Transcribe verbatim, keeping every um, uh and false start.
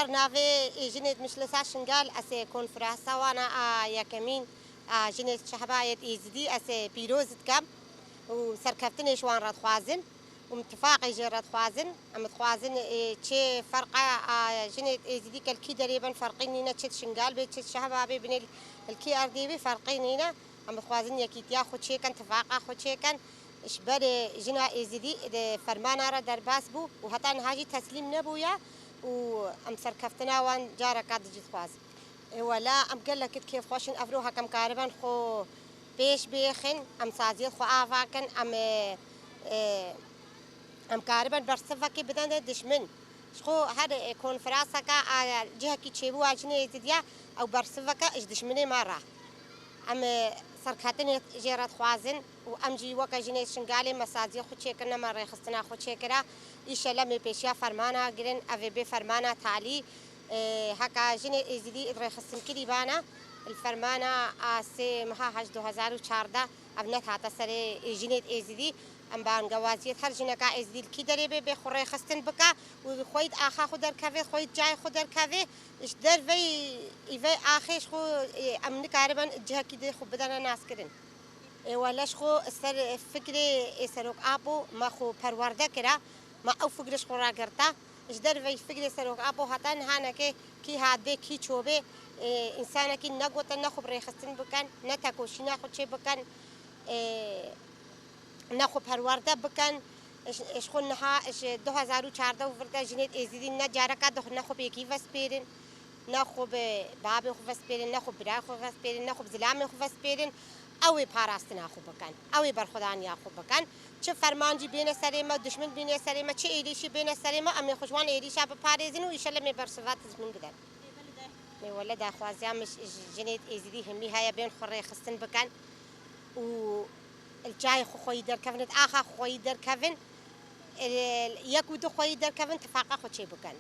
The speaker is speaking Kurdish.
Navê ê jinê Mişlisa Şingal, ez ê konferansa wana a yekemîn a jinê Şehbayê Êzidî ez ê pîroz dikim û serkeftinê ji wan re dixwazin û mitifaqê jê re dixwazin. Em dixwazin, ê, çi ferqa a jinê Êzidî ke li kî derê bin ferqî nîne, çi di Şingal bê, çi di Şehba bê, binê li kî erdê bê ferqî nîne. Em dixwazin yekîtiya xwe çêkin, tifaqa xwe çêkin. Ji berê jina Êzidî di fermana re derbas bû û heta niha jî teslîm nebûye û em serkeftina wan careka din jî dixwazin. Ê wela em gelek kêfxweş in, evro heke em karibin xwe pêş bêxin, em saziyê xwe ava kin, em, ê, ê, em karibin bersivekê bidin dişmin. Ji xwe her, ê, konferanseke a cihekî çêbû a jinê Êzidiya ew bersiveke ji dişminê me re. Em, e, serketinê jê re dixwazin û em jî weke jinê Şingalê me saziyê xwe çêkirine, me rêxistina xwe çêkira. Îşellah em ê pêşiya fermana girin, ev ê bê fermana talî. E, heka jinê Êzidî rêxistinkirî bana, li fermana a sê meha heşt du hezar û çardeh ev net hate serê jinê Êzidî. Em bangewaziyê her jineka Êzidî li kî derê bê, bê xwe rêxistin bike û xweyî di axa xwe derkeve, xweyî di cayê xwe derkeve. Ji derveyî vê axê ji xwe, ê, em nikaribin cihekî dê xwe bidene naskirin. Ê wele ji xwe ser fikrê, ê, Serok Apo me xwe perwerde kira, me ew fikr ji xwe ragirta. Ji derveyî fikrê Serok Apo heta niha neke kî hatbê, kî çobê, ê, însanekî negotin ne xwe bi rêxistin bikin, ne tekoşîna xwe çê bikin. Ê, ne xwe perwerde bikin. Ji, ji xwe niha ji du hezar û çardeh û vir de jinê Êzidî ne careka di ne xwe bi yekî vespêrin, ne xwe bi babê xwe vespêrin, ne xwe bi birayê xwe vespêrin, ne xwe bi zilamê xwe vespêrin. Ew ê parastina xwe bikin, ew ê berxwedaniya xwe bikin. Çi ferman jî bêne serê me, dişmin bîne serê me, çi êrîşî bêne serê me, em ê xwe ji wan êrîşa biparêzin û îşellah em ê bersiva dişmin bidin. Ê wele daxwaziya min ji, ji jinê Êzidî hemî heye bên xwe rêxistin bikin û li cayê xwe xweyî derkevin, li axa xwe xweyî derkevin, e, yek û du xweyî derkevin, tifaqa xwe çê bikin.